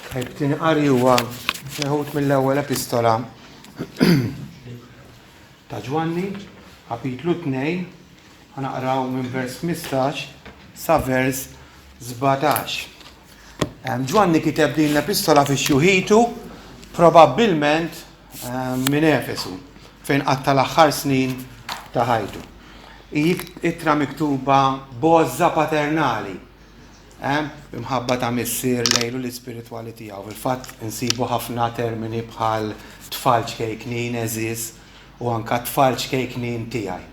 It-tieni qari huwa meħud mill-ewwel epistola ta' Ġwanni, kapitlu 2, ħanaqraw minn vers 15 sa vers 17. Ġwanni kiteb din l-epistola fi xjuħitu, probabbilment minn Efesu, fejn qatta' l-aħħar snin ta' ħajtu. Hi ittra miktuba b'għożża paternali, b'imħabba ta' missier lejn l-ulied spiritwali tiegħu. Fil-fatt insibu ħafna termini bħal tfal ċkejknin, għeżież, u anka tfal ċkejknin tiegħi.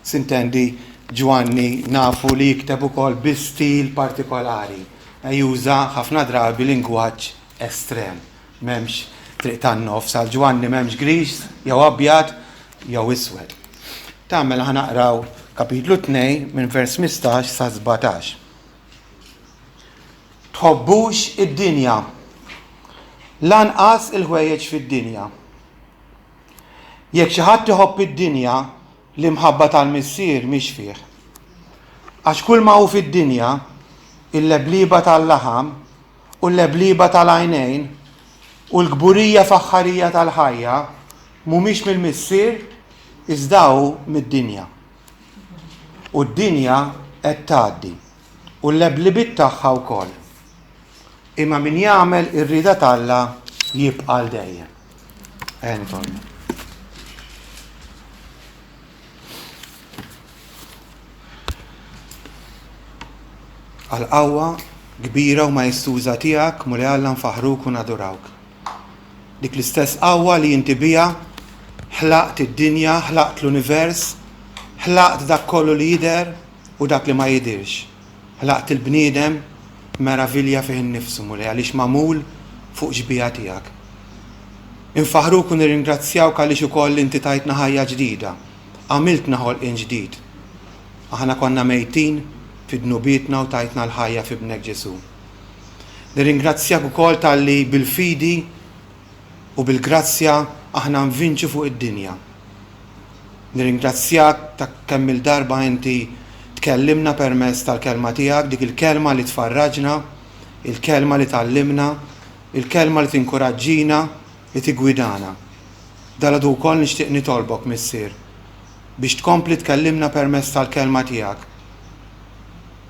Sintendi Ġwanni nafu li jikteb ukoll bi stil partikolari, juża ħafna drabi lingwaġġ estrem. M'hemmx triq tan-nofs, għal Ġwanni m'hemmx griż jew abjad jew iswed. Ta' mela ħa naqraw kapitlu 2 minn vers 15 sa 17. Tħobbux id-dinja, lanqas il-ħwejjeġ fid-dinja. Jekk xi ħadd iħobb id-dinja, l-imħabba tal-Missier mhix fih. Għax kull ma hu fid-dinja, il-leblieba tal-laħam, u l-leblieba tal-għajnejn, u l-kburija faħħarija tal-ħajja, mhumiex mill-Missier, iżda hu mid-dinja. U d-dinja qed tgħaddi, u l-leblibiet tagħha wkoll. Imma min jagħmel ir-rieda t'Alla jibqa' għal dejjem. Ejja nitolbu. Għall-qawwa kbira u maestuża tiegħek, Mulej Alla nfaħħruk u nadurawk. Dik l-istess qawwa li inti biha ħlaqt id-dinja, ħlaqt l-univers, ħlaqt dak kollu li jidher u dak li ma jidhirx. Ħlaqt il-bniedem meravilja fih innifsu, Mulej, għaliex magħmul fuq xbieha tiegħek. Infaħħruk u nirringrazzjawk għaliex ukoll inti tajtna ħajja ġdida. Għamiltna ħolqien ġdid. Aħna konna mejtin fi dnubietna u tajtna l-ħajja f'Ibnek Ġesù. Nirringrazzjak ukoll talli bil-fidi u bil-grazzja aħna nvinċu fuq id-dinja. Nirringrazzjak ta' kemm-il darba inti tkellimna permezz tal-Kelma tiegħek, dik il-Kelma li tfarraġna, il-Kelma li tgħallimna, il-Kelma li tinkuraġġina, li tiggwidana. Dalgħodu wkoll nixtieq nitolbok, Missier, biex tkompli tkellimna permezz tal-Kelma tiegħek.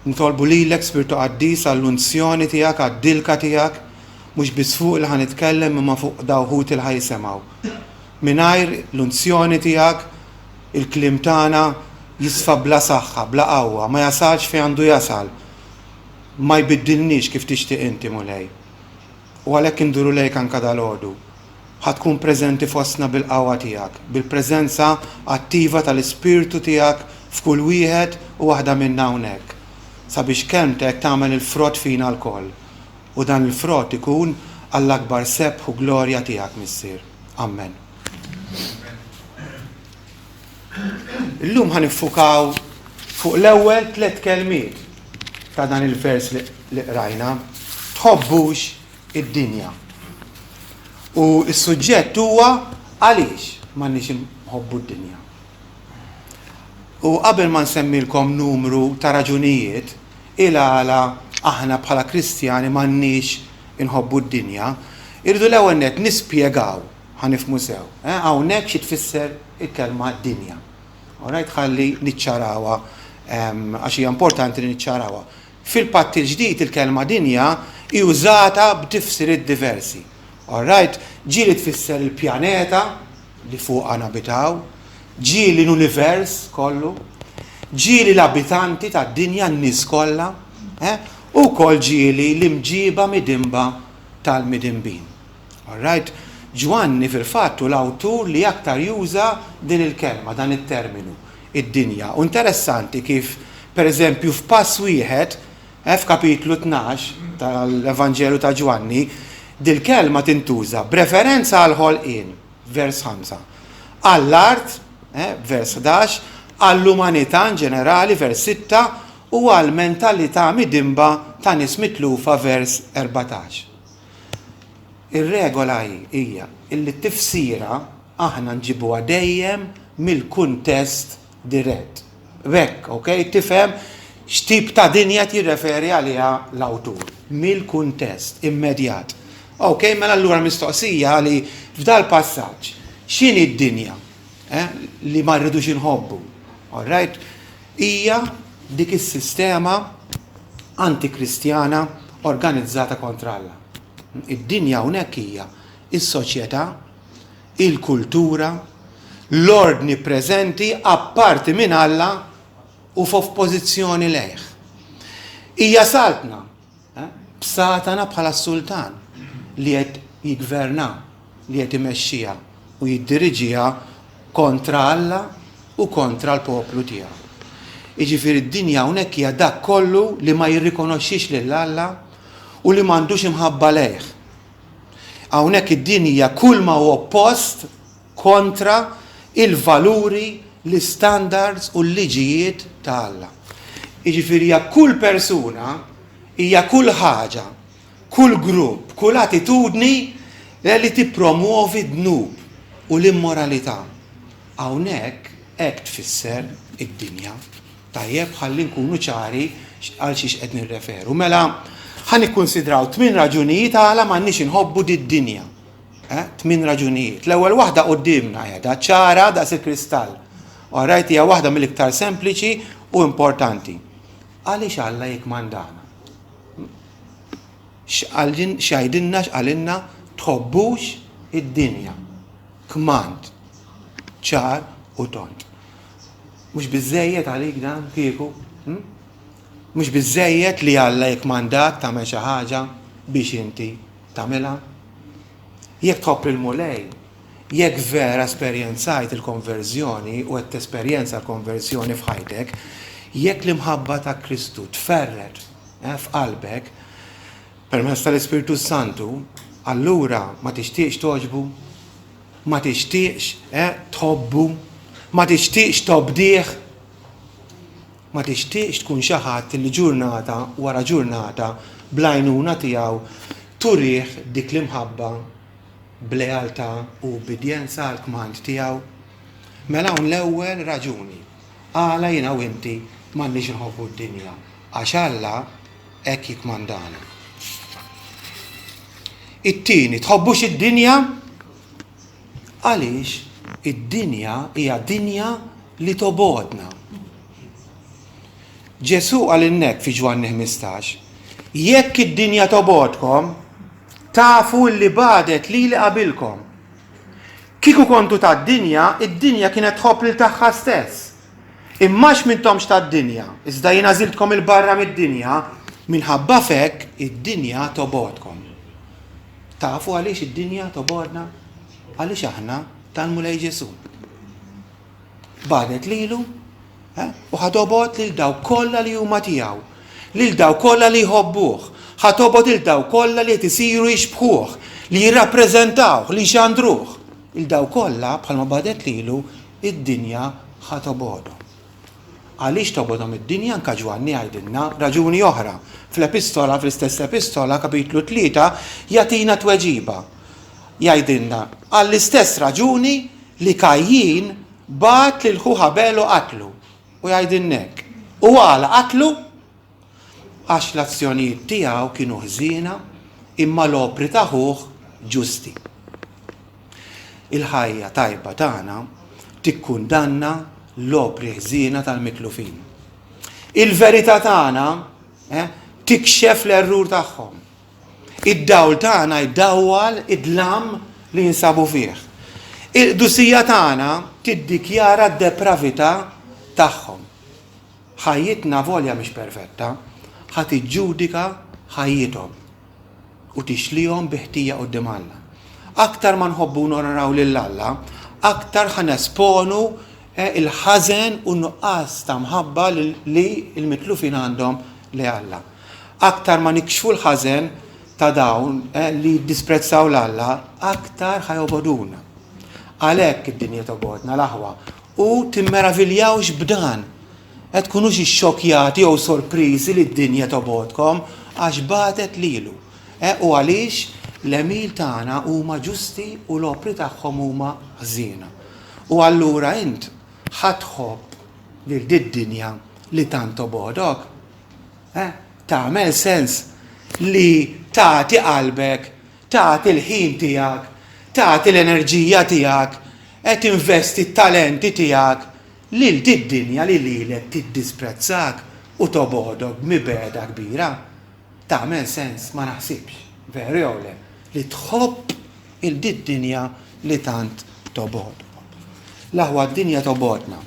Nitolbu lilek, Spirtu Qaddis, għall-unzjoni tiegħek, għad-dilka tiegħek, mhux biss fuqi li ħa nitkellem imma fuq daw ħuti li ħa jisemgħu. Mingħajr l-unzjoni tiegħek, il-kliem tagħna jisfa bla saħħa, bla qawwa, ma jasalx fejn għandu jasal, ma jbiddilniex kif tixtieq inti, Mulej. U għalhekk induru lejk anke dalgħodu. Ħa tkun preżenti fostna bil-qawwa tiegħek, bil-preżenza attiva tal-Ispirtu tiegħek f'kull wieħed u waħda minna hawnhekk, sabiex kelmtek tagħmel il-frott fina lkoll, u dan il-frott ikun għall-akbar sebħ u glorja tiegħek, Missier. Ammen. Illum ħa niffukaw fuq l-ewwel tlett kelmiet ta' dan il-vers li qrajna. Tħobbux id-dinja. U s-suġġett huwa għaliex m'għandniex nħobbu d-dinja. U qabel ma nsemmilkom numru ta' raġunijiet il-għala aħna bħala Kristjani m'għandniex inħobbu d-dinja, irridu l-ewwel nett nispjegaw ħa nifhmu sew. Eh, hawnhekk xi tfisser il-kelma dinja. Alright, ħalli niċċarawha ehm, għax hija importanti li niċċarawha. Fil-Patt il-Ġdid il-kelma dinja hi użata b'tifsiriet diversi. Alright, ġieli tfisser il-pjaneta li fuqha nabitaw, ġieli l-univers kollu, ġieli l-abitanti tad-dinja n-nies kollha, eh? u wkoll ġieli l-imġiba midinba tal-midinbin. Alright? Ġwanni fil-fatt hu l-awtur li aktar juża din il-kelma, dan it-terminu, id-dinja. U interessanti kif, per eżempju, f'pass wieħed, eh, f'kapitlu 12 tal-Evanġelu ta' Ġwanni, dil-kelma tintuża b'referenza għall-ħolqien, vers 5, għall-art, eh, vers 11, għall-umanità in ġenerali, vers 6, u għall-mentalità midinba ta' nies mitlufa, vers 14. Ir-regola hi hija illi t-tifsira aħna nġibuha dejjem mill-kuntest dirett. B'hekk, ok, tifhem x'tip ta' dinja qed jirreferi għaliha l-awtur. Mill-kuntest immedjat. Ok, mela allura mistoqsija li f'dal passaġġ x'inhi d-dinja eh, li ma rridux inħobbu? All right? Hija dik is-sistema antikristjana organizzata kontra Alla. Id-dinja hawnhekk hija is-soċjetà, il-kultura, l-ordni preżenti apparti minn Alla u f'oppożizzjoni lejh. Hija saltna eh, b'Satana bħala s-sultan li qed jiggverna, li qed imexxiha u jiddiriġiha kontra Alla u kontra l-poplu tiegħu. Jiġifieri d-dinja hawnhekk hija dak kollu li ma jirrikonoxxix lil Alla u li m'għandux imħabba lejh. Hawnhekk id-din hija kull ma hu oppost kontra il-valuri, l-istandards u l-liġijiet ta' Alla. Jiġifieri hija kull persuna, hija kull ħaġa, kull grupp, kull attitudni li tippromwovi d-dnub u l-immoralità. Hawnhekk hekk tfisser id-dinja. Tajjeb, ħalli nkunu ċari għal xiex qed nirreferu. Mela, ħa nikkunsidraw tmin raġunijiet għala m'għandniex inħobbu did-dinja. Eh, tmin raġunijiet. L-ewwel waħda quddiemna qiegħda ċara daqs il-kristall. Alright, hija waħda mill-iktar sempliċi u importanti. Għaliex Alla jikkmandana? X'għidilna x'qalilna tħobbux id-dinja. Kmand ċar u tond. Mhux biżżejjed għalik dan kieku? Hm? Mhux biżżejjed li Alla jikkmandak tagħmel xi ħaġa biex inti tagħmilha? Jekk tħobb il-Mulej, jekk vera esperjenzajt il-konverżjoni u qed tesperjenza l-konverżjoni f'ħajtek, jekk l-imħabba ta' Kristu tferret eh, f'qalbek permezz tal-Ispirtu Santu, allura ma tixtieqx togħġbu? Ma tixtieqx, eh, tħobbu? Ma tixtieqx tobdih? Ma tixtieqx tkun xi ħadd li ġurnata wara ġurnata bl-għajnuna tiegħu turih dik l-imħabba b'lealtà u ubbidjenza għall-kmand tiegħu? Mela hawn l-ewwel raġuni għala jiena u inti m'għandniex inħobbu d-dinja, għax Alla hekk jikkmandana. It-tieni, tħobbux id-dinja għaliex id-dinja hija dinja li tobgħodna. Ġesù qalilna hekk fi Ġwanni 15, jekk id-dinja tobgħodkom, tafu li bagħdet lili qabilkom. Kieku kontu tad-dinja, id-dinja kienet tħobb lil tagħha stess. Imma għax m'intomx tad-dinja, iżda jien għażiltkom 'il barra mid-dinja, minħabba f'hekk id-dinja tobgħodkom. Tafu għaliex id-dinja tobgħodna? Għaliex aħna tal-Mulej Ġesù. Bagħdet lilu eh, u ħa tobgħod lil dawk kollha li huma tiegħu, lil dawk kollha li jħobbuh, ħa tobgħod lil dawk kollha li qed isiru jixbħuh, li jirrappreżentawh, li jxandruh. Lil dawk kollha bħalma bagħdet lilu id-dinja ħa tobgħodhom. Għaliex tobgħodhom id-dinja anka Ġwanni jgħidilna raġuni oħra. Fl-epistola, fl-istess epistola, kapitlu 3, jagħtina tweġiba. Jgħidilna għall-istess raġuni li Kajjin bagħat lil ħuh Abel u qatlu. U jgħidilna hekk. U għala qatlu? Għax l-azzjonijiet tiegħu kienu ħżiena imma l-opri ta' ħuh ġusti. Il-ħajja tajba tagħna tikkundanna l-opri ħżiena tal-mitlufin. Il-verità tagħna eh, tikxef l-errur tagħhom. Id-dawl tagħna jdawwal id-dlam li jinsabu fih. Il-qdusija tagħna tiddikjara d-depravità tagħhom. Ħajjitna avolja mhix perfetta, ħa tiġġudika ħajjithom u tixlihom bi ħtija quddiem Alla. Aktar ma nħobbu u nonoraw lil Alla, aktar ħa nesponu eh, il-ħażen u nuqqas ta' mħabba li l-mitlufin għandhom li Alla. Aktar ma nikxfu l-ħażen ta' dawn eh, li jiddisprezzaw l-Alla, aktar ħa jobogħduna. Għalhekk id-dinja tobgħodna l-aħwa U timmeraviljawx b'dan. E tkunux ixxokkjati jew sorpriżi li d-dinja tobgħodkom għax bagħtet lilu. E u għaliex l-għemil tagħna huma ġusti u l-opri tagħhom huma ħżiena. U allura int ħa tħobb lil did-dinja li tant tobgħodok? E tagħmel sens li tagħti qalbek? tagħti l-ħin tiegħek, tagħti l-enerġija tiegħek, qed tinvesti t-talenti tiegħek lil did-dinja li lilek tiddisprezzak u tobgħodok b'mibegħda kbira? Tagħmel sens? Ma naħsibx. Veru jew le? Li tħobb 'il did-dinja li tant tobgħodkom. L-aħwa d-dinja tobgħodna.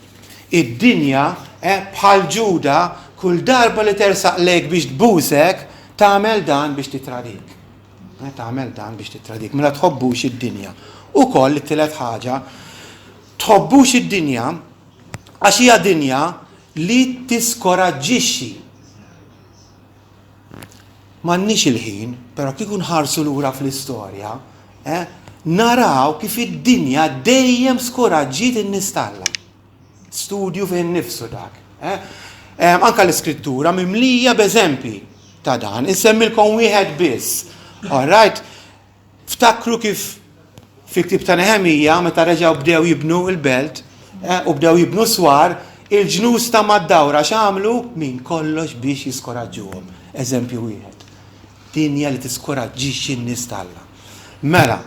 Id-dinja, eh, bħal Ġuda, kull darba li tersaq lejk biex tbusek, tagħmel dan biex titradik. Eh, tagħmel dan biex titradik. Mela tħobbux id-dinja. Ukoll it-tielet ħaġa, tħobbux id-dinja għax hija dinja li tiskoraġġixxi. M'għandniex il-ħin, però kieku nħarsu lura fl-istorja, eh, naraw kif id-dinja dejjem skoraġġiet in-nies t'Alla. Studju fih innifsu dak. Eh? Eh, anka l-iskrittura mimlija b'eżempji ta' dan. Insemmilkom wieħed biss. All right? Ftakru kif fil-ktieb ta' Neħemija meta reġgħu bdew jibnu l-belt eh, u bdew jibnu swar, il-ġnus ta' mad-dawra x'għamlu minn kollox biex jiskoraġġuhom. Eżempju wieħed. Dinja li tiskoraġġixxi n-nies t'Alla. Mela,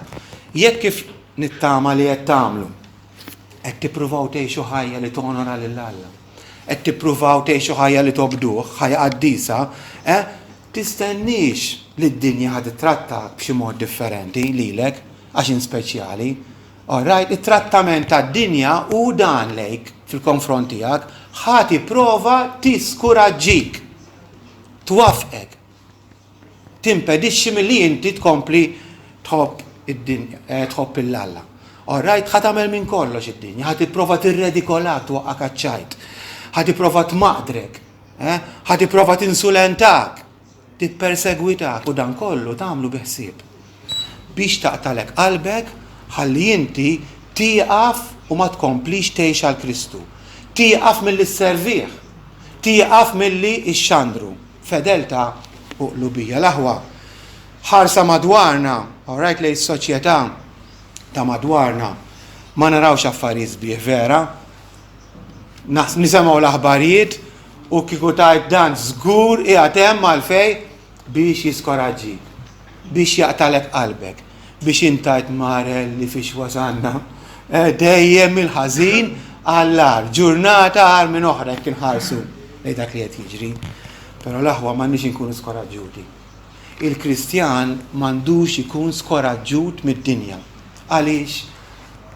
jekk kif nittama li qed tagħmlu, qed tippruvaw tgħixu ħajja li tonora lil Alla, qed tippruvaw tgħixu ħajja li tobduh, ħajja qaddisa, eh, Tistenniex li d-dinja ħa tittrattak b'xi mod differenti lilek għax int speċjali. Alright, it-trattament tad-dinja hu dan lejk fil-konfront tiegħek, ħa tipprova tiskuraġġik, twaffqek, timpedixxi milli inti tkompli tħobb id-dinja, eh, tħobb 'il Alla. Alright, ħa tagħmel minn kollox id-dinja, ħa tipprova tirredikolak, twaqqak għaċ-ċajt, ħa tipprova tmaqdrek, Eh? Ħa tipprova tinsulentak, tippersegwitak u dan kollu tagħmlu bi ħsieb. Biex taqtalek qalbek ħalli inti tieqaf u ma tkomplix tgħix għal Kristu. Tieqaf milli sservih. Tieqaf milli ixxandru. Fedeltà u qlubija. L-aħwa, ħarsa madwarna, all right, lejn is-soċjetà ta' madwarna, ma narawx affarijiet sbieħ vera, Nisemgħu l-aħbarijiet u kieku tgħid dan żgur qiegħed hemm għalfejn biex jiskoraġġik, biex jaqtalek qalbek, biex int tgħid marelli fiex wasalna. Eh, dejjem il-ħażin għall-agħar, ġurnata agħar minn oħra jekk inħarsu lejn dak li qed jiġri. Però l-aħwa m'għandniex inkunu skoraġġuti. Il-Kristjan m'għandux ikun skoraġġut mid-dinja. Għaliex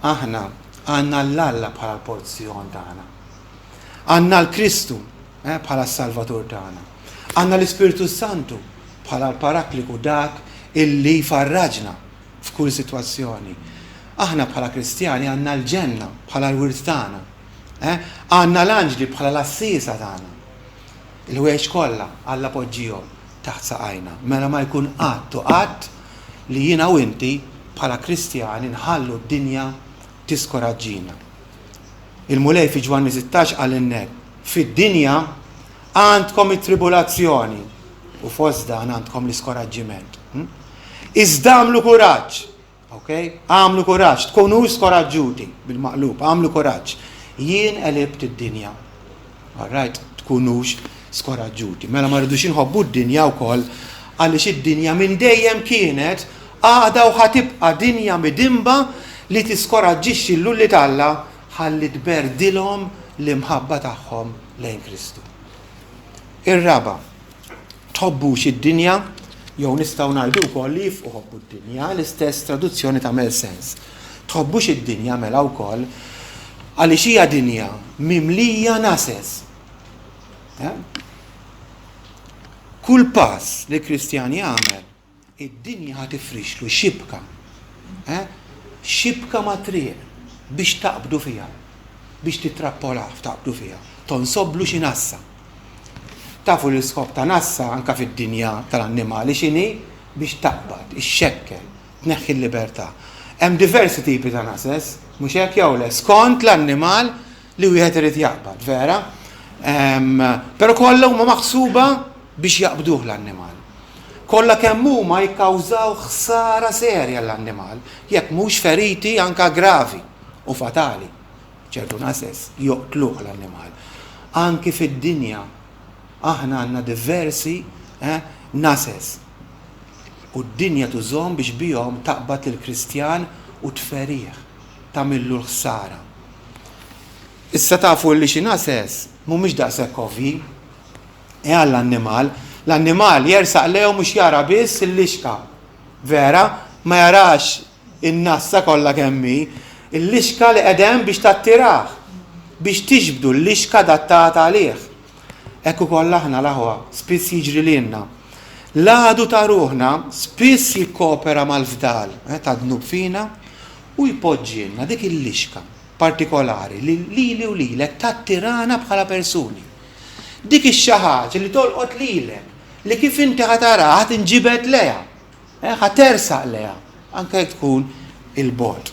aħna Għandna 'l Alla bħala l-porzjon tagħna. Għandna 'l Kristu eh, bħala s-Salvatur tagħna. Għandna l-Ispirtu Santu bħala l-Parakliku dak illi jfarraġna f'kull sitwazzjoni. Aħna bħala Kristjani għandna l-ġenna bħala l-wirt tagħna. Eh? Għandna l-anġli bħala l-assisa tagħna. Il-ħwejjeġ kollha Alla poġġihom taħt saqajna. Mela ma jkun qatt u qatt li jiena u inti bħala Kristjani nħallu d-dinja tiskoraġġina. Il-Mulej fi Ġwanni 16 qalilna hekk, Fid-dinja għandkom it-tribulazzjoni u fost dan għandkom l-iskoraġġiment. Hm? Iżda għamlu kuraġġ, Ok? Agħmlu kuraġġ, tkunux skoraġġuti, bil-maqlub, agħmlu kuraġġ. Jien għelibt id-dinja. All right, tkunux skoraġġuti. Mela ma rridux inħobbu d-dinja wkoll għaliex id-dinja minn dejjem kienet għadha u ħa tibqa' dinja midinba li tiskoraġġixxi l-ulied Alla ħalli tberdilhom l-imħabba tagħhom lejn Kristu. Ir-raba', Tħobbux id-dinja, jew nistgħu ngħidu wkoll li jifqu ħobbu d-dinja, l-istess traduzzjoni tagħmel sens. Tħobbux id-dinja mela wkoll għaliex hija dinja mimlija nases. Eh? Kull pass li Kristjan jagħmel Id-dinja ħa tifrixlu xibka, eh, xibka mat-triq biex taqbdu fiha, biex tittrappolah f'taqbdu fiha, tonsoblu xi nassa. Tafu li l-iskop ta' nassa anke fid-dinja tal-annimali x'inhi? Biex taqbad, ixxekkel, tneħħi l-libertà. Hemm diversi tipi ta' nases, mhux hekk jew le, skont l-annimal li wieħed irid jaqbad, vera? Però kollha huma maħsuba biex jaqbduh l-annimal. Kollha kemm huma jikkawżaw ħsara serja l-annimal, jekk mhux feriti anka gravi u fatali. Ċertu nases joqtluh l-annimal. Anki fid-dinja aħna għandna diversi eh, nases. U d-dinja tużhom biex bihom taqbad lill-Kristjan u tferih, tagħmillu l-ħsara. Issa tafu li xi nases mhumiex daqshekk ovvji. E għall-annimal, l-annimal jersaq lejhom mhux jara biss il-lixka. Vera, ma jarax in-nassa kollha kemm hi, il-lixka li qiegħda hemm biex tattirah, biex tiġbdu l-lixka adattata għalih. Hekk ukoll aħna l-aħwa, spiss jiġri lilna. L-għadu ta' ruħna spiss jikkopera mal-fdal eh, ta' dnub fina u jpoġġielna dik il-lixka partikolari li lili u lilek tattirana bħala persuni. Dik ix-xi ħaġa li tolqot lilek, li kif inti ħa taraha ħa tinġibed lejha. Eh, ħa tersaq lejha, anke jekk tkun il-bogħod.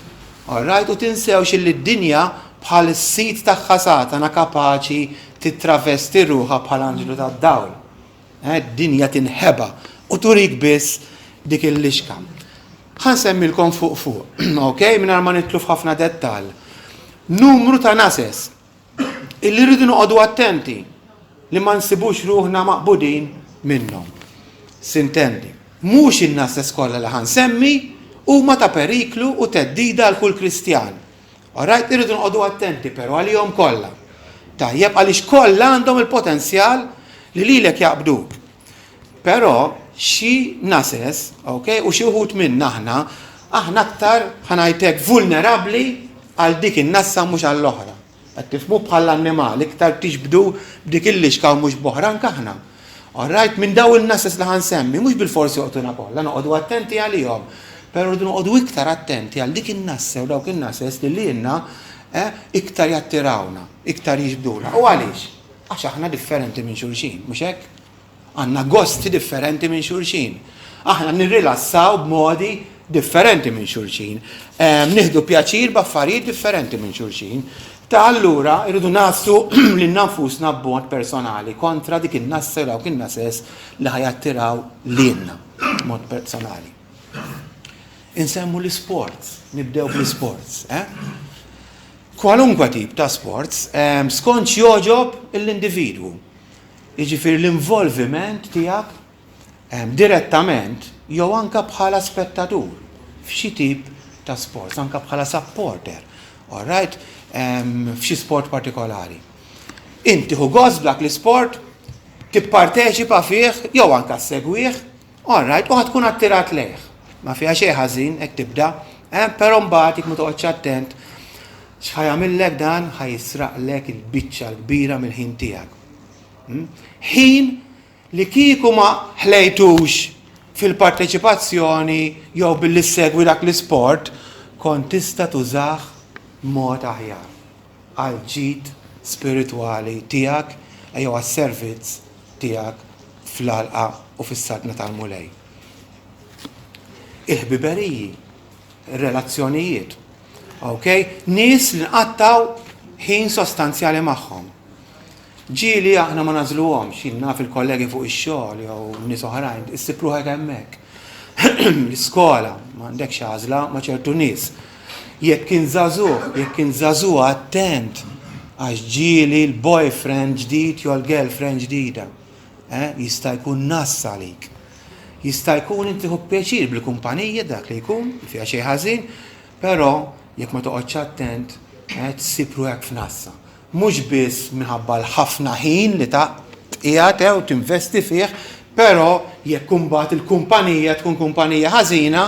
All right, u tinsewx illi d-dinja bħal is-sid tagħha Satana kapaċi titravesti ruħha bħal anġlu tad-dawl. Eh, d-dinja tinħeba u turik biss dik il-lixka. Ħa nsemmilkom fuq fuq, ok, mingħajr ma nidħlu f'ħafna dettall. Numru ta' nases illi rridu noqogħdu attenti li ma nsibux ruħna maqbudin minnhom. Sintendi, mhux in-nases kollha li ħa nsemmi huma ta' periklu u theddida għal kull Kristjan. Alright, irridu noqogħdu attenti però għalihom kollha. Tajjeb għaliex kollha għandhom il-potenzjal li lilek jaqbduk. Però xi nases, ok, u xi wħud minna aħna, aħna aktar ħa ngħid hekk vulnerabbli għal dik in-nassa mhux għall-oħra. Qed tifhmu bħall-annimal, iktar tiġbdu b'dik il-lixka u mhux b'oħra anke aħna. All right, minn daw il-nases li ħa nsemmi, mhux bilfors joqtuna kollha, noqogħdu attenti għalihom. Però rridu noqogħdu iktar attenti għal dik in-nassa u dawk in-nases li lilna eh, iktar jattirawna, iktar jiġbduna. U għaliex? Għax aħna differenti minn xulxin, mhux hekk? Għandna gosti differenti minn xulxin. Aħna nirrilassaw b'modi differenti minn xulxin. Ehm, nieħdu pjaċir b'affarijiet differenti minn xulxin. Ta' allura irridu ngħassu lilna nfusna b'mod personali kontra dik in-nassa dawk in-nases li ħa jattiraw lilna b'mod personali. Insemmu l-isports, nibdew bl-isports. Eh? Kwalunkwe tip ta' sports, ehm, skont x'jogħġob l-individwu. Jiġifieri l-involviment tiegħek direttament jew anke bħala spettatur f'xi tip ta' sports, anke bħala supporter, all right, f'xi sport partikolari. Int tieħu gost b'dak l-isport, tipparteċipa fih jew anke ssegwih, all right, u ħa tkun attirat lejh. Ma fiha xejn ħażin hekk tibda, eh, però mbagħad jekk ma toqgħodx attent, x'ħa jagħmillek dan? Ħa jisraqlek il-biċċa l-kbira mill-ħin tiegħek. Hmm? Ħin li kieku ma ħlejtux fil-parteċipazzjoni jew billi ssegwi dak l-isport, kont tista' tużah mod aħjar għal ġid spiritwali tiegħek jew għas-servizz tiegħek fl-għalqa u fis-saltna tal-Mulej. Il-ħbiberiji, ir-relazzjonijiet, ok? Nies li nqattgħu ħin sostanzjali magħhom. Ġieli aħna ma nagħżluhomx, jien naf il-kollegi fuq ix-xogħol jew nies oħrajn, issib ruħek hemmhekk. L-iskola, m'għandekx għażla ma' ċertu nies. Jekk kien żagħżugħ, jekk kien żagħżugħa attent għax ġieli l-boyfriend ġdid jew l-girlfriend ġdida. Eh, jista' jkun nass għalik. Jista' jkun inti tieħu pjaċir bil-kumpanija dak li jkun, fiha xejn ħażin, però jekk ma toqgħodx attent, eh, tsib ruħek f'nassa. Mhux biss minħabba l-ħafna ħin li ta' tqiegħed u tinvesti fih, però jekk imbagħad il-kumpanija tkun kumpanija ħażina,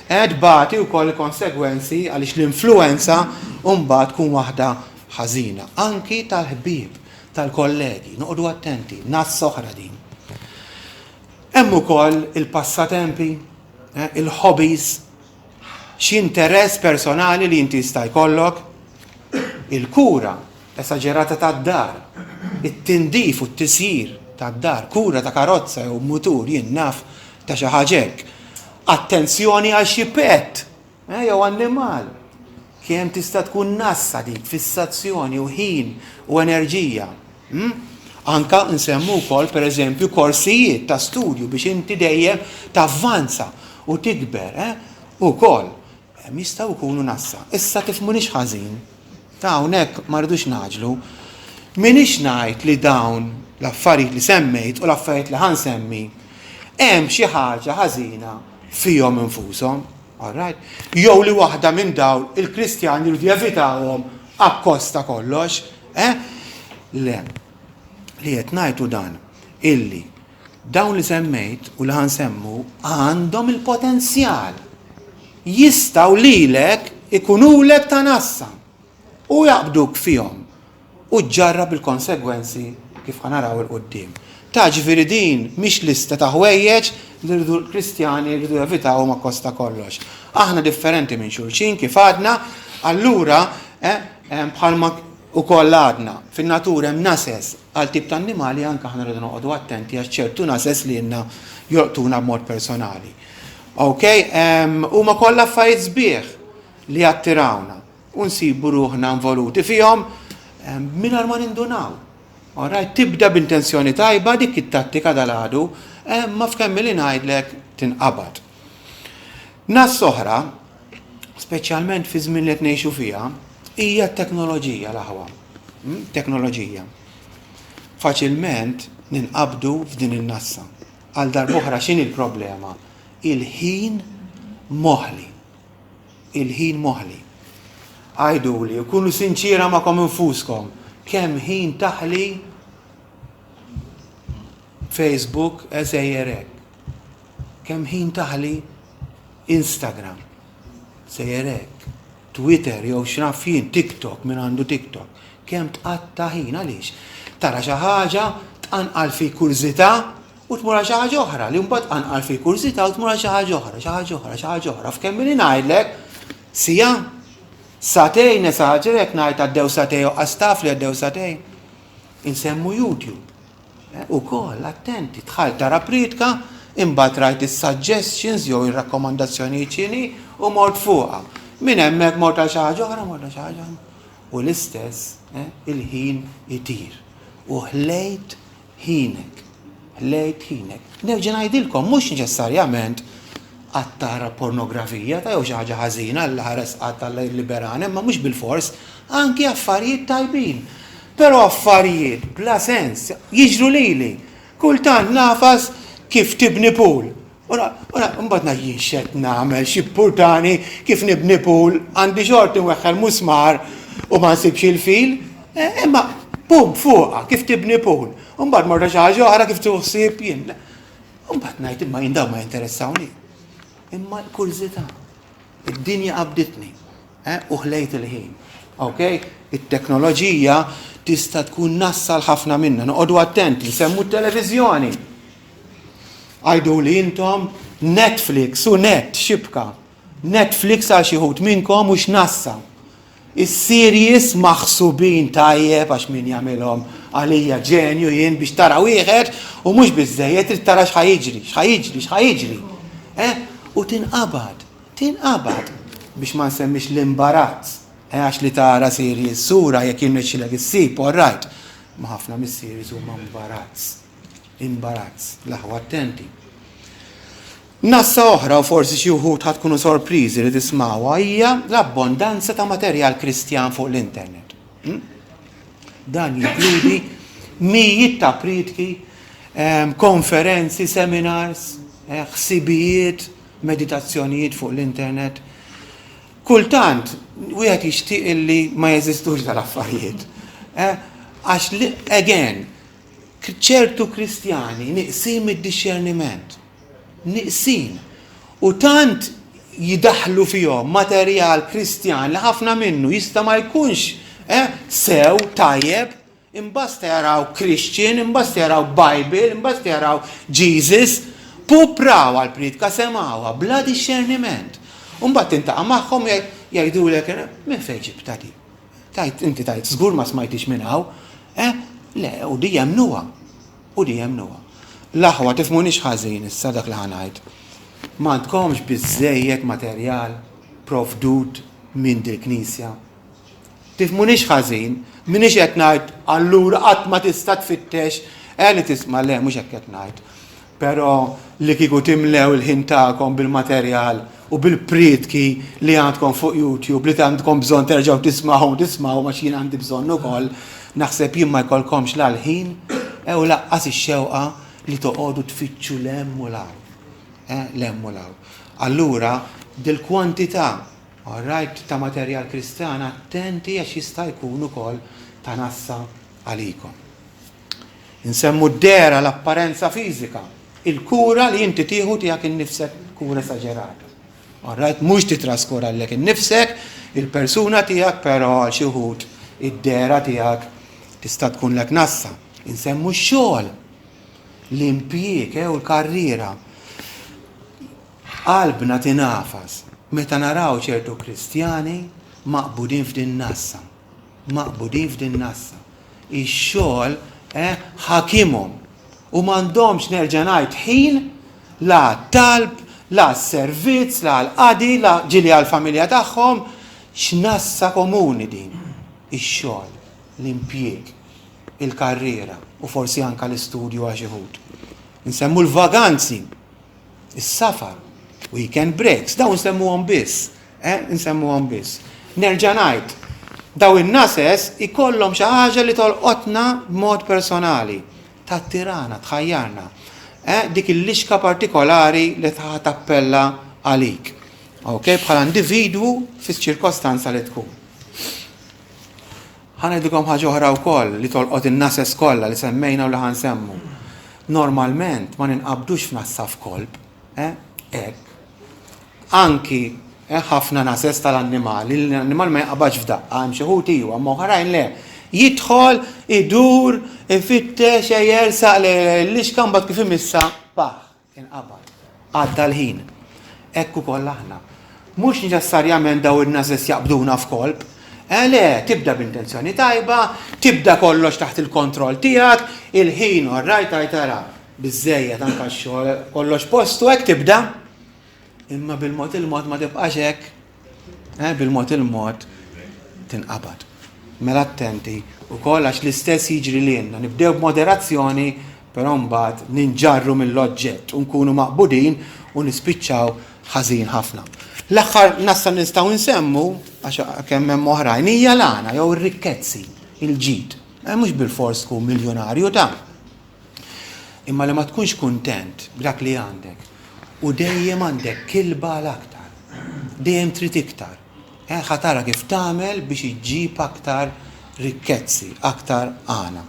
eh, tbati wkoll il-konsegwenzi għaliex l-influwenza mbagħad tkun waħda ħażina. Anki tal-ħbieb, tal-kollegi, noqogħdu attenti, nassa oħra din. Hemm ukoll il-passatempi, eh, il-hobbies, Xi interess personali li inti jista' jkollok? Il-kura esaġerata tad-dar, it-tindif u t-tisjir tad-dar, kura ta' karozza jew mutur, jien naf ta' xi ħaġa hekk. Attenzjoni għal xi pet eh, jew annimal. Kemm tista' tkun nassa dik fissazzjoni u ħin u enerġija. Hmm? Anka nsemmu wkoll pereżempju korsijiet ta' studju biex inti dejjem tavvanza u tikber, eh? Ukoll jistgħu jkunu nassa. Issa tifhmunix ħażin. Ta' hawnhekk ma rridux ngħaġlu. M'iniex ngħid li dawn l-affarijiet li semmejt u l-affarijiet li ħa nsemmi hemm xi ħaġa ħażina. fihom infushom, all right? Jew li waħda minn dawn il-Kristjani jridu jevitawhom akkost ta' kollox, eh? Le. Li qed ngħid hu dan, illi dawn li semmejt u li ħa nsemmu għandhom il-potenzjal. Jistgħu lilek ikunulek ta' nassa u jaqbduk fihom u ġġarrab il-konsegwenzi kif ħa naraw 'il quddiem. Ta' ġifieri din mhix lista ta' ħwejjeġ li rridu l-Kristjani jridu jevitawhom akkost ta' kollox. Aħna differenti minn xulxin kif għadna, allura eh, bħalma ukoll għadna, fin-natura hemm nases għal tip ta' annimali anke aħna rridu noqogħdu attenti għax ċertu nases li jenna jolqtuna b'mod personali. Ok, huma kollha affarijiet sbieħ li jattirawna u nsibu ruħna involuti fihom mingħajr ma nindunaw. Alright, tibda b'intenzjoni tajba dik it-tattika dal-għadu, ma f'kemm li ngħidlek tinqabad. Nas oħra, speċjalment fi żmien li qed ngħixu fiha, hija t-teknoloġija l-aħwa. Hmm? Teknoloġija. Faċilment ninqabdu f'din in-nassa. Għal darb'oħra x'inhi l-problema? Il-ħin moħli. Il-ħin moħli. Għiduli, u kunu sinċiera magħkom infuskom, kemm ħin taħli Facebook sejjer hekk. Kemm ħin taħli Instagram sejjer hekk. Twitter jew x'naf jien, TikTok, min għandu TikTok. Kemm tqatta' ħin għaliex? Tara xi ħaġa, tqanqal fik kurżità u tmur għal xi ħaġa oħra li mbagħad tqanqal fik kurżità u tmur għal xi ħaġa oħra, xi ħaġa oħra, xi ħaġa oħra. F'kemm ili ngħidlek siegħa, sagħtejn nesaġera jekk ngħid għaddew sagħtejn u qas taf li għaddew sagħtejn. Insemmu YouTube. Eh, ukoll attenti, dħalt tara priedka, imbagħad rajt is-suggestions jew ir-rakkomandazzjonijiet x'inhi u mort fuqha. Minn hemmhekk mort għal xi ħaġa oħra, mort għal xi ħaġa oħra. U l-istess, eh, il-ħin itir. U ħlejt ħinek. Ħlejt ħinek. Nerġa' ngħidilkom, mhux neċessarjament qatt tara pornografija ta' jew xi ħaġa ħażina, Alla ħares qatt Alla jilliberana, imma mhux bilfors, anki affarijiet tajbin. Però affarijiet bla sens jiġru lili. Kultant nagħfas kif tibni pool. U mbagħad ngħid jien x'qed nagħmel, x'ippurtani kif nibni pool, għandi xorti nweħħel musmar u ma nsibx il-fil. Eh, imma pum fuqha kif tibni pool. U mbagħad morta xi ħaġa oħra kif tieħu ħsieb jien. U mbagħad ngħid imma jien dawn ma jinteressawni. Imma l-kurżità. Id-dinja qabditni. Eh, u ħlejt il-ħin. Ok? It-teknoloġija tista' tkun nassal ħafna minna. Noqogħdu attenti, nsemmu t-televiżjoni. Għiduli intom Netflix u net xibka. Netflix għal xi ħut minnkom mhux nassa. Is-series maħsubin tajjeb għax min jagħmilhom għalija ġenju jien biex tara wieħed u mhux biżejjed trid tara x'ħa jiġri, x'ħa jiġri, x'ħa jiġri. Eh? U tinqabad, tinqabad biex ma nsemmix l-imbarazz. Eh, għax li tara series sura jekk jirnexxilek issib, all right. Ma ħafna mis-series huma imbarazz. Imbarazz. L-aħwa attenti. Nassa oħra, u forsi xi wħud ħa tkunu sorpriżi li tismgħuha, hija l-abbondanza ta' materjal Kristjan fuq l-internet. Hmm? Dan jinkludi mijiet ta' prietki, ehm, konferenzi, seminars, eh, ħsibijiet, meditazzjonijiet fuq l-internet. Kultant, wieħed jixtieq illi ma jeżistux dal-affarijiet. Eh, għax, again, ċertu Kristjani nieqsin mid-dixxerniment. Nieqsin. U tant jidaħħlu fihom materjal Kristjan li ħafna minnu jista' ma jkunx eh, sew, tajjeb, imbasta jaraw Christian, imbasta jaraw Bible, imbasta jaraw Jesus, pupraw għal-priedka semgħuha bla dixxerniment. U mbagħad tintaqa' magħhom jgħidulek minn fejn ġibtha di? Tgħid, inti tgħid, żgur ma smajtix minn hawn. Eh? Le, u di jemmnuha. U di jemmnuha. L-aħwa tifhmunix ħażin issa dak li ħa ngħid. M'għandkomx biżżejjed materjal provdut minn dil-knisja. Tifhmunix ħażin, m'iniex qed ngħid allura qatt ma tista' tfittex eh li tisma' le mhux hekk qed ngħid. Però li kieku timlew il-ħin tagħkom bil-materjal u bil-prietki li għandkom fuq YouTube li għandkom bżonn terġgħu tismgħuhom tismgħuhom għax jien għandi bżonn ukoll, naħseb jien ma jkollkomx la l-ħin u lanqas ix-xewqa li toqogħdu tfittxu 'l hemm u 'l hawn. Eh, 'l hemm u 'l hawn. Allura, dil-kwantità, all right, ta' materjal Kristjan attenti għax jista' jkun ukoll ta' nassa għalikom. Insemmu d-dehra, l-apparenza fiżika, il-kura li inti tieħu tiegħek innifsek, kura esaġerata. All right, mhux titraskura lilek innifsek, il-persuna tiegħek, però għal xi wħud id-dehra tiegħek tista' tkunlek nassa. Insemmu x-xogħol, l-impjieg eh, u l-karriera. Qalbna tingħafas meta naraw ċertu Kristjani maqbudin f'din nassa. Maqbudin f'din nassa. Ix-xogħol eh, ħakimhom u m'għandhomx nerġa' ngħid ħin la għat-talb, la għas-servizz, la għall-qadi, la ġieli għall-familja tagħhom. X'nassa komuni din! Ix-xogħol, l-impjieg, il-karriera u forsi anke l-istudju għal xi wħud. Insemmu l-vaganzi, is-safar, weekend breaks, dawn nsemmuhom biss, eh, nsemmuhom biss. Nerġa' ngħid, daw in-nases ikollhom xi ħaġa li tolqotna b'mod personali, tattirana, tħajjarna. Eh, dik il-lixka partikolari li tappella għalik. Ok, bħala individwu fis-ċirkostanza li tkun. Ħa ngħidilkom ħaġa oħra wkoll li tolqot in-nases kollha li semmejna u li ħa nsemmu. Normalment ma ninqabdux f'nassa f'kolb, eh, hekk. Anki eh, ħafna nases tal-annimali, l-annimal ma jinqabadx f'daqqa, hemm xi ħut iwa, imma oħrajn le. Jidħol, idur, ifittex, jersaq l-lixka mbagħad kif imissa, paħ. Inqabad. Għadda l-ħin. Hekk ukoll aħna. Mhux neċessarjament dawn in-nases jaqbduna f'kolp. Eh le, tibda b'intenzjoni tajba, tibda kollox taħt il-kontroll tiegħek, il-ħin all right tgħid ara, biżżejjed anke x-xogħol, kollox postu hekk tibda. Imma bil-mod il-mod ma tibqax hekk. Eh, bil-mod il-mod tinqabad. Mela attenti ukoll għax l-istess jiġri lilna. Nibdew b'moderazzjoni, però mbagħad ninġarru mill-oġġett u nkunu maqbudin u nispiċċaw ħażin ħafna. L-aħħar nassa nistgħu nsemmu għax kemm hemm oħrajn hija l-għana jew ir-rikkezzi, il-ġid. Eh, mhux bilfors tkun miljonarju ta' Imma li ma tkunx kuntent b'dak li għandek u dejjem għandek kilba għal aktar. Dejjem trid iktar. Eh, ħa tara kif tagħmel biex iġġib aktar rikkezzi, aktar għana.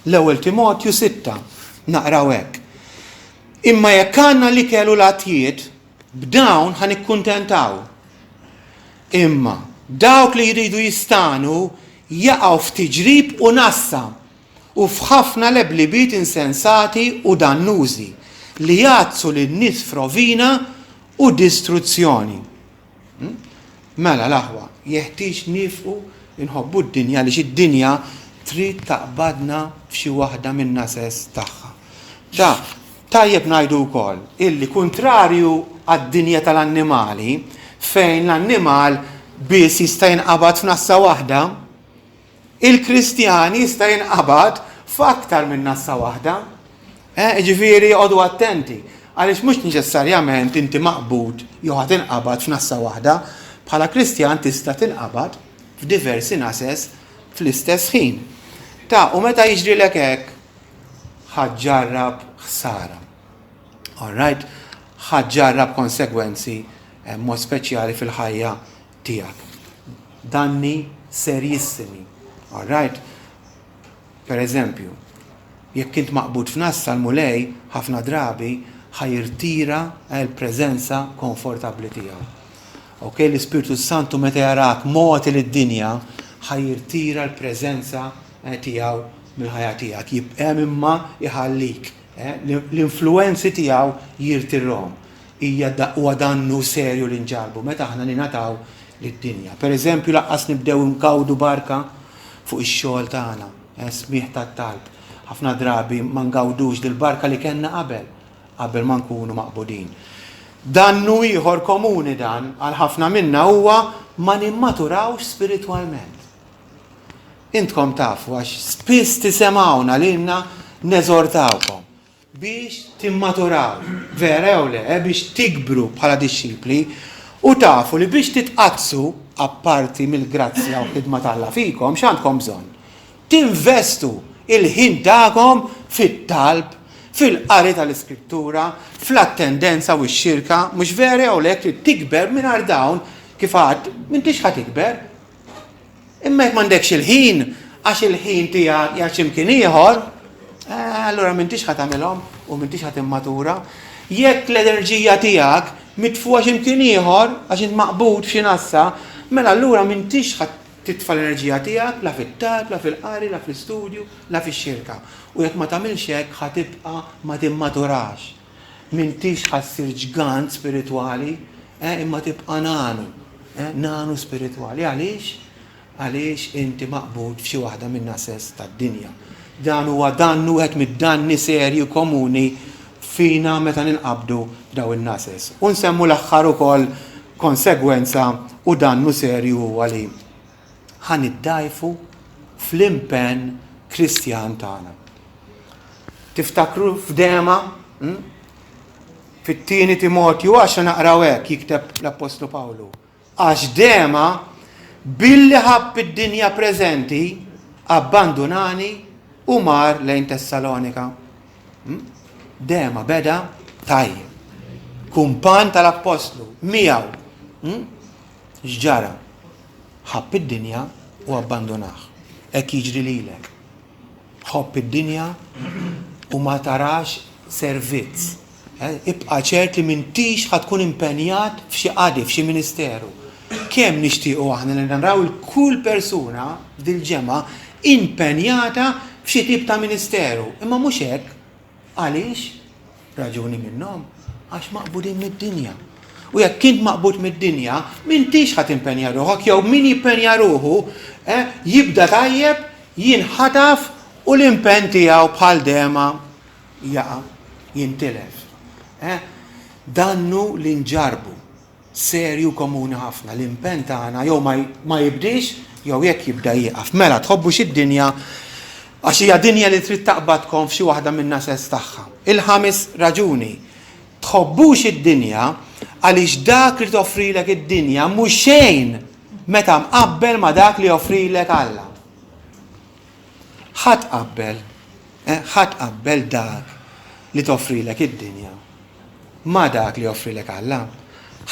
L-ewwel Timotju 6 naqraw hekk. Imma jekk għandna l-ikel u l-għatjiet, b'dawn ħa nikkuntentaw. Imma dawk li jridu jistanu jaqgħu f'tiġrib u nassa u f'ħafna leblibiet insensati u dannużi li jgħaddsu lin-nies f'rovina u distruzzjoni. Hmm? Mela l-aħwa, jeħtieġ niefqu nħobbu d-dinja għaliex id-dinja trid taqbadna f'xi waħda min-nases tagħha. Ta, tajjeb ngħidu wkoll illi kuntrarju għad-dinja tal-annimali fejn l-annimal biss jista' jinqabad f'nassa waħda, Il-Kristjan jista' jinqabad f'aktar minn nassa waħda. Eh, jiġifieri oqogħdu attenti, għaliex mhux neċessarjament inti maqbud jew ħa tinqabad f'nassa waħda. Bħala Kristjan tista' tinqabad f'diversi nases fl-istess ħin. Ta' u meta jiġrilek hekk, ħa ġġarrab ħsara. All right? Ħa ġġarrab konsegwenzi eh, mod speċjali fil-ħajja tiegħek. Danni serjissimi. All right? Per eżempju, jekk int maqbud f'nassa l-Mulej ħafna drabi ħa jirtira l-preżenza konfortabbli tiegħu. Ok, l-Ispirtu Santu meta jarak mogħti lid-dinja ħa jirtira l-preżenza eh, tiegħu mill-ħajja tiegħek. Jibqa' imma iħallik. Eh, l-influenzi tiegħu jirtirhom. hija huwa dannu serju li nġarrbu meta aħna ningħataw lid-dinja. Per eżempju, lanqas nibdew ingawdu barka fuq ix-xogħol tagħna, eh, smigħ tat-talb. Ħafna drabi ma ngawdux dil-barka li kellna qabel, qabel ma nkunu maqbudin. Dannu ieħor komuni dan għal ħafna minna huwa ma nimmaturawx spiritwalment. Intkom tafu għax spiss tisemgħuna lilna neżortawkom. Biex timmaturaw, vera jew le, biex tikbru bħala dixxipli, u tafu li biex titqaddsu, apparti mill-grazzja u ħidma t'Alla fikom, x'għandkom bżonn? Tinvestu il-ħin tagħkom fit-talb, Fil-qari tal-Iskrittura, fl-attendenza u x-xirka, mhux vera jew le, trid tikber mingħajr dawn, kif għadt, m'intix ħa tikber. Imma jekk m'għandekx il-ħin, għax il-ħin tiegħek qiegħed xi mkien ieħor, eh, allura m'intix ħa tagħmilhom u m'intix ħa timmatura. Jekk l-enerġija tiegħek mitfuha xi mkien ieħor għax int maqbud f'xi nassa, mela allura m'intix ħa titfa' l-enerġija tiegħek la fit-talb, la fil-qari, la fl-istudju, la fix-xirka. U jekk ma tagħmilx hekk ħa tibqa' ma timmaturax. M'intix ħa ssir ġgant spiritwali, eh, imma tibqa' nanu, eh, nanu spiritwali. Għaliex? Għaliex inti maqbud f'xi waħda min-nases tad-dinja. Dan huwa dannu wieħed mid-danni serji komuni fina meta ninqabdu f'dawn in-nases. U nsemmu l-aħħar ukoll konsegwenza u dannu serju huwa li ħa niddgħajfu fl-impenn Kristjan tagħna. Tiftakru f'Dema? Hmm? Fit-tieni Timotju għax naqraw hekk jikteb l-Appostlu Pawlu. Għax Dema billi ħabb id-dinja preżenti abbandunani u mar lejn Tessalonika. Hmm? Dema beda tajjeb. Kumpan tal-Appostlu miegħu. Hmm? X'ġara? Ħabb id-dinja u abbandunah. Hekk jiġri lilek. Ħobb id-dinja u ma tarax servizz. Eh, ibqa' ċert li m'intix ħa tkun impenjat f'xi qadi, f'xi ministeru. Kemm nixtiequ aħna li naraw il kull persuna dil-ġemgħa impenjata f'xi tip ta' ministeru. Imma mhux hekk. Għaliex? Raġuni minnhom, għax maqbudin mid-dinja. U jekk int maqbud mid-dinja, m'intix ħa timpenja ruħok, jew min jimpenja ruħu, eh, jibda tajjeb, jinħataf u l-impenn tiegħu bħal dema jaqa' jintilef. Eh? Dannu li nġarbu. Serju komuni ħafna, l-impenn tagħna jew ma jibdiex jew jekk jibda jieqaf. Mela tħobbux id-dinja għax hija dinja li trid taqbadkom f'xi waħda min-nases tagħha. Il-ħames raġuni, tħobbux id-dinja għaliex dak li toffrilek id-dinja mhux xejn meta mqabbel ma' dak li joffrilek Alla. Ħadd qabbel, eh, ħadd qabbel dak li toffrilek id-dinja ma' dak li joffrilek Alla.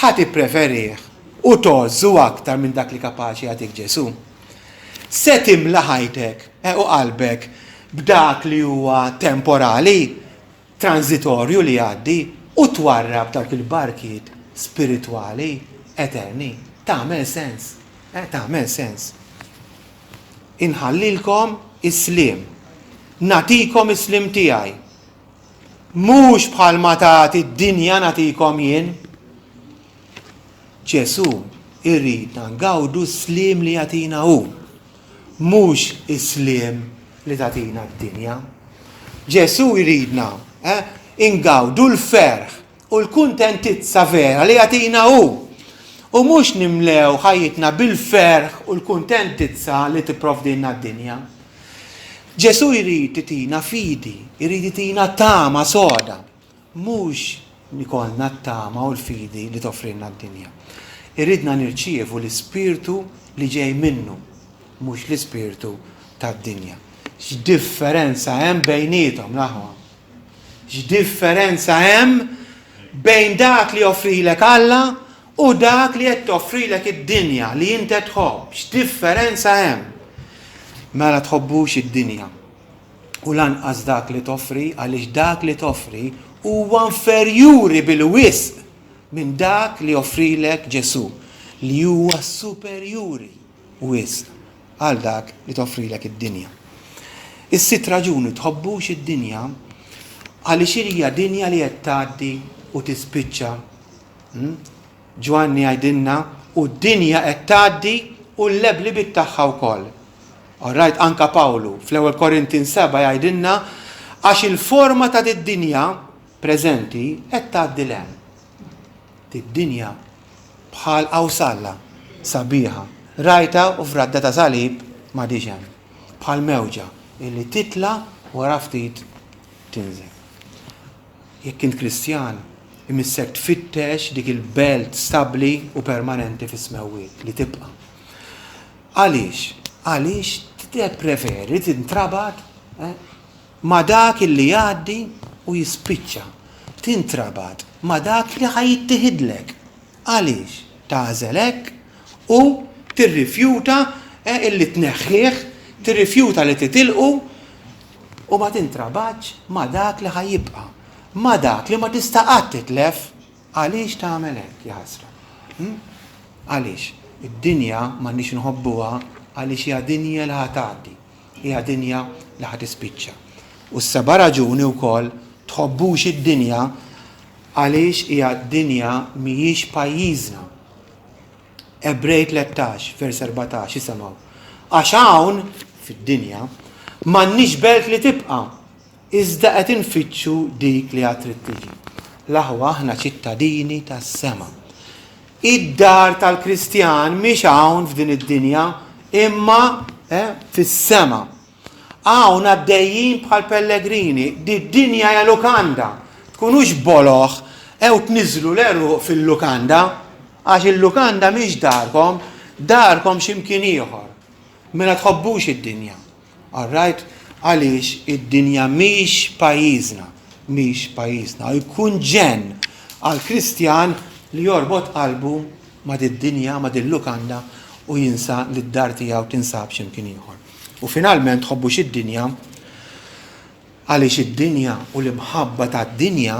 Ħa tippreferih u tgħożżu aktar minn dak li kapaċi jagħtik Ġesù. Se timla ħajtek eh, u qalbek b'dak li huwa temporali, transitorju li jgħaddi u twarrab dawk il-barkiet spiritwali eterni. Tagħmel sens, eh, tagħmel sens. Inħallilkom is-sliem. Nagħtikom is-sliem tiegħi. Mhux bħalma tagħti d-dinja nagħtikom jien. Ġesù jridna ngawdu s-sliem li jagħtina hu, mhux is-sliem li tagħtina d-dinja. Ġesù jridna eh, ingawdu l-ferħ u l-kuntentizza vera li jagħtina hu. U mhux nimlew ħajjitna bil-ferħ u l-kuntentizza li tipprovdilna d-dinja. Ġesù jrid itina fidi, irid itina tama soda, mhux ikollna t-tama u l-fidi li toffrilna d-dinja. Iridna nirċievu l-ispirtu li ġej minnu, mhux l-ispirtu tad-dinja. X'differenza hemm bejniethom, l-aħwa! X'differenza hemm bejn dak li joffrilek Alla u dak li qed toffrilek id-dinja li int qed tħobb. X'differenza hemm? Mela tħobbux id-dinja u lanqas dak li toffri għaliex dak li toffri huwa inferjuri bil-wisq minn dak li joffrilek Ġesù li huwa superjuri wisq għal dak li toffrilek id-dinja. Is-sitt raġuni tħobbux id-dinja għaliex hija dinja li qed tgħaddi u tispiċċa. Hmm? Ġwanni jgħidilna u d-dinja qed tgħaddi u l-leblibit tagħha wkoll. Alright, anka Pawlu fl-ewwel Korintin 7 jgħidilna għax il-forma ta' d-dinja preżenti qed tgħaddi 'l hemm. Did-dinja bħal qawsalla sabiħa, rajtha u f'radda ta' salib m'għadhiex hemm. Bħal mewġa illi titla' wara ftit tinżel. Jekk int Kristjan, imissek tfittex dik il-belt stabbli u permanenti fis-smewwiet li tibqa'. Għaliex? Għaliex tippreferi tintrabat eh, ma' dak illi jgħaddi u jispiċċa. Tintrabat ma' dak li ħa jittiħidlek. Għaliex tagħżel hekk u tirrifjuta illi tneħħih, tirrifjuta li titilqu u ma tintrabatx ma' dak li ħa jibqa', ma' dak li ma tista' qatt titlef? Għaliex tagħmel hekk, jaħasra? Hm? Għaliex? Id-dinja m'għandniex inħobbuha għaliex hija dinja li ħa tgħaddi, hija dinja li ħa tispiċċa. U s-seba' raġuni wkoll tħobbux id-dinja għaliex hija dinja mhijiex pajjiżna. Ebrej 13, vers 14, isimgħu. Għax hawn, fid-dinja, m'għandniex belt li tibqa', iżda qed infittxu dik li għad trid tiġi. L-aħwa aħna ċittadini tas-sema. Id-dar tal-Kristjan mhix hawn f'din id-dinja, imma eh, fis-sema. Hawn għaddejjin bħal pellegrini, did-dinja hija lukanda. Tkunux boloh ew tniżżlu l-għeruq fil-lukanda, għax il-lukanda mhix darkom, darkom xi mkien ieħor. Mela tħobbux id-dinja. All right? Għaliex id-dinja mhix pajjiżna, mhix pajjiżna. Jkun ġenn għal Kristjan li jorbot qalbu ma' did-dinja, ma' dil-lukanda u jinsa li d-dar tiegħu tinsab xi mkien ieħor. U finalment tħobbux id-dinja għaliex id-dinja u l-imħabba tad-dinja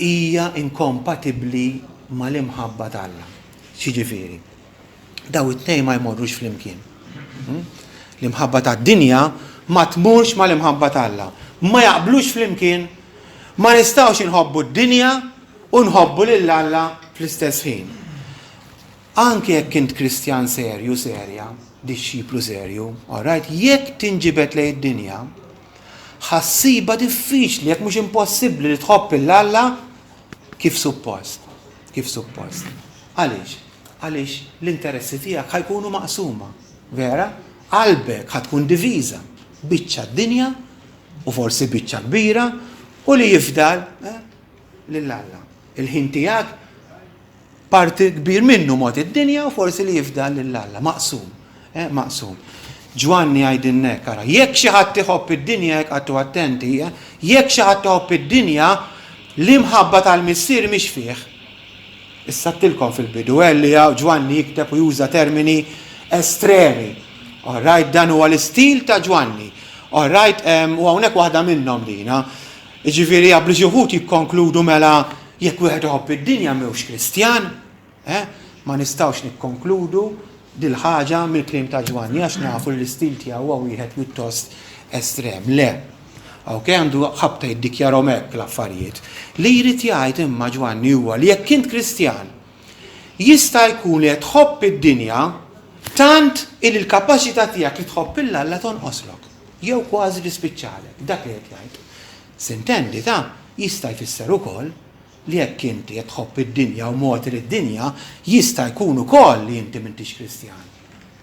hija inkompatibbli mal-imħabba t'Alla. X'jiġifieri? Daw it-tnejn ma jmorrux flimkien. Hmm? L-imħabba tad-dinja ma tmurx mal-imħabba t'Alla. Ma jaqblux flimkien. Ma nistgħux inħobbu d-dinja u nħobbu lil Alla fl-istess ħin. Anke jekk int Kristjan serju, serja, dixxiplu serju, all right, jekk tinġibed lejn id-dinja, ħa ssibha diffiċli, jekk mhux impossibbli li tħobb 'il Alla kif suppost. Kif suppost. Għaliex? Għaliex l-interessi tiegħek ħa jkunu maqsuma. Vera? Qalbek ħa tkun diviża. Biċċa d-dinja u forsi biċċa kbira u li jifdal eh, lil Alla. Il-ħin tiegħek Parti kbir minnu mogħti d-dinja u forsi li jifdal lil Alla, maqsum, eh, maqsum. Ġwanni jgħidilna hekk, ara, jekk xi ħadd iħobb id-dinja, jekk qagħadtu attenti, eh, jekk xi ħadd iħobb id-dinja, l-imħabba tal-Missier mhix fih. Issa għedtilkom fil-bidu, eh, li Ġwanni jikteb u juża termini estremi. All right, dan huwa l-istil ta' Ġwanni. All right, u hawnhekk waħda minnhom dina. Jiġifieri jaf li xi wħud jikkonkludu mela jekk wieħed iħobb id-dinja mhux Kristjan. Eh? Ma nistgħux nikkonkludu dil-ħaġa mill-kliem ta' Ġwanni għax nafu li l-istil tiegħu huwa wieħed pjuttost estrem. Le. Ok, għandu ħabta jiddikjarhom hekk l-affarijiet. Li jrid jgħid imma Ġwanni huwa li jekk int Kristjan, jista' jkun li qed tħobb id-dinja tant il l-kapaċità tiegħek li tħobb 'il Alla tonqoslok. Jew kważi tispiċċalek. Dak li qed jgħid. Sintendi, ta' jista' jfisser ukoll li jekk inti qed tħobb id-dinja u mogħti lid-dinja, jista' jkun ukoll li inti m'intix Kristjan.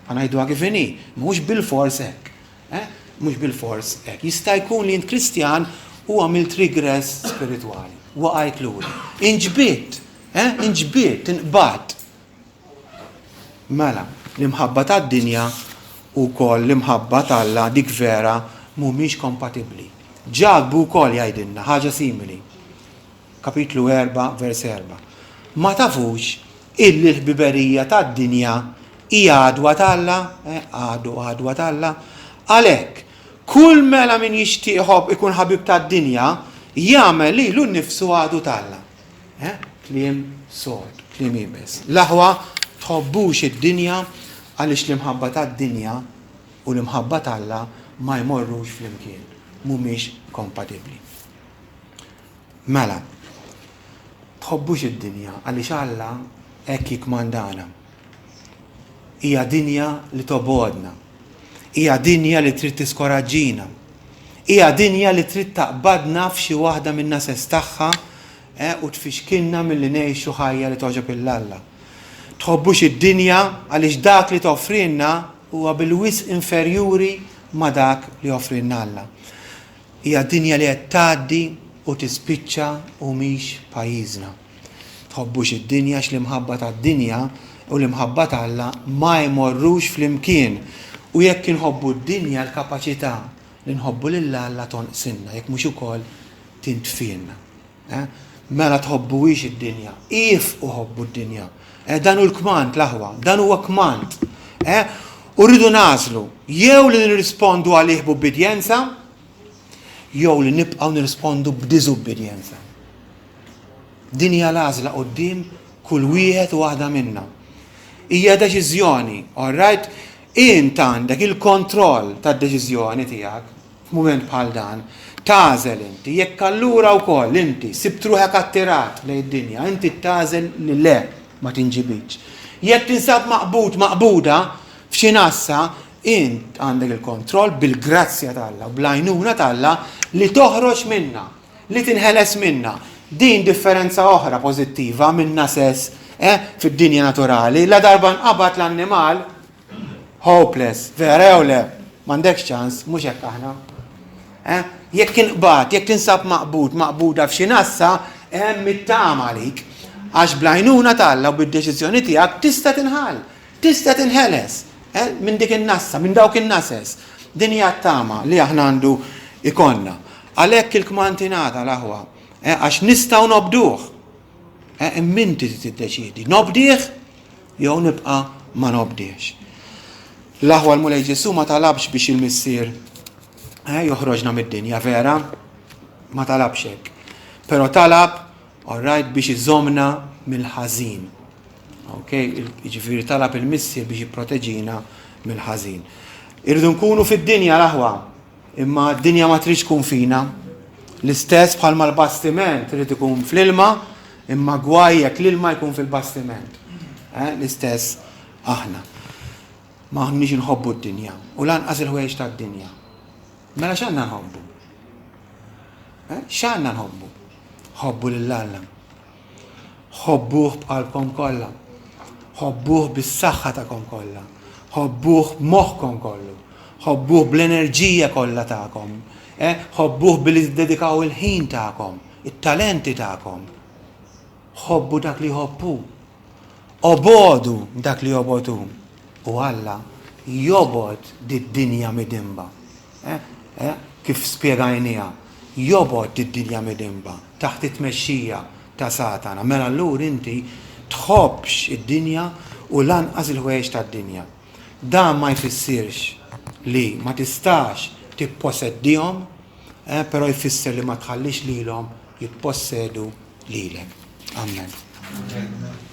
Ħa ngħiduha kif inhi, mhux bilfors hekk. Eh? Mhux bilfors hekk. Jista' jkun li int Kristjan u għamilt rigress spiritwali. Waqajt lura. Inġbidt, eh? Inġbidt, inqbadt. Mela, l-imħabba tad-dinja u wkoll l-imħabba t'Alla, dik vera, mhumiex kompatibbli. Ġakbu wkoll jgħidilna ħaġa simili. Kapitlu 4, vers 4. Ma tafux illi l-ħbiberija tad-dinja hi għadwa t'Alla? Eh, għadu għadwa t'Alla. Għalhekk, kull mela min jixtieq iħobb ikun ħabib tad-dinja, jagħmel lilu nnifsu għadu t'Alla. Eh? Kliem sod, kliem iebes. L-aħwa tħobbux id-dinja għaliex l-imħabba tad-dinja u l-imħabba t'Alla ma jmorrux flimkien, mhumiex kompatibbli. Mela, tħobbux id-dinja għaliex Alla hekk jikkmandana. Hija dinja li tobgħodna. Hija dinja li trid tiskoraġġina. Hija dinja li trid taqbadna f'xi waħda min-nases tagħha eh, u tfixkilna milli ngħixu ħajja li togħġob 'il Alla. Tħobbux id-dinja għaliex dak li toffrilna huwa bil-wisq inferjuri ma' dak li joffrilna Alla. Hija dinja li qed tgħaddi u tispiċċa u mhix pajjiżna. Tħobbux id-dinja għax l-imħabba tad-dinja u l-imħabba t'Alla ma jmorrux flimkien. U jekk inħobbu d-dinja l-kapaċità li nħobbu lil Alla tonqsilna, jekk mhux ukoll Tintfilna. Eh? Mela tħobbuhiex id-dinja, iefqu ħobbu d-dinja. Eh, dan hu l-kmand l-aħwa, dan huwa kmand. Eh? U rridu nagħżlu jew li nirrispondu għalih b'ubbidjenza, jew li nibqgħu nirrispondu b'diżubbidjenza. Din hija l-għażla quddiem kull wieħed u waħda minna. Hija deċiżjoni, all right? Int għandek il-kontroll tad-deċiżjoni tiegħek. F'mument bħal dan, tagħżel inti. Jekk allura wkoll inti sibt ruħek attirat lejn id-dinja, inti tagħżel li le, ma tinġibidx. Jekk tinsab maqbud, maqbuda f'xi nassa, int għandek il-kontroll bil-grazzja t'Alla u bl-għajnuna t'Alla li toħroġ minnha, li tinħeles minnha. Din differenza oħra pożittiva minn nases eh, fid-dinja naturali. Ladarba nqabad l-annimal, Hopeless, vera jew le? M'għandekx ċans, mhux hekk aħna. Eh? Jekk inqbad, jekk tinsab maqbud, maqbuda f'xi nassa, hemm it-tama għalik. Għax bl-għajnuna t'Alla u bid-deċiżjoni tiegħek tista' tinħall, tista' tinħeles eh, minn dik in-nassa, minn dawk in-nases. Din hija t-tama li aħna għandu ikollna. Għalhekk il-kmand ingħata l-aħwa, eh, għax nistgħu nobduh. Eh, imma inti trid tiddeċiedi, nobdih jew nibqa' ma nobdihx. L-aħwa l-Mulej Ġesù ma talabx biex il-Missier eh, joħroġna mid-dinja, vera? Ma talabx hekk. Però talab, all right, biex iżomna mill-ħażin. Ok, jiġifieri talab il-Missier biex jipproteġina mill-ħażin. Irridu nkunu fid-dinja l-aħwa, Imma d-dinja ma tridx tkun fina. L-istess bħalma l-bastiment irid ikun fl-ilma, imma gwaj jekk l-ilma jkun fil-bastiment. Eh, l-istess aħna. Ma aħniex inħobbu d-dinja u lanqas il-ħwejjeġ tad-dinja. Mela x'għandna nħobbu? Eh, x'għandna nħobbu? Ħobbu lil Alla. Ħobbuh b'qalbkom kollha. Ħobbuh bis-saħħa tagħkom kollha. Ħobbuh b'moħħkom kollu. Ħobbuh bl-enerġija kollha tagħkom. Eh, ħobbuh billi tiddedikaw il-ħin tagħkom, it-talenti tagħkom. Ħobbu dak li jħobb hu. Obogħdu dak li jobgħod hu. U Alla jobgħod did-dinja midinba. Eh, eh, kif spjegajniha, jobgħod did-dinja midinba taħt it-tmexxija ta' Satana. Mela allura inti tħobbx id-dinja u lanqas il-ħwejjeġ tad-dinja. Dan ma jfissirx li ma tistax tipposeddihom, eh, però jfisser li ma tħallix lilhom jippossedu lilek. Amen. Amen.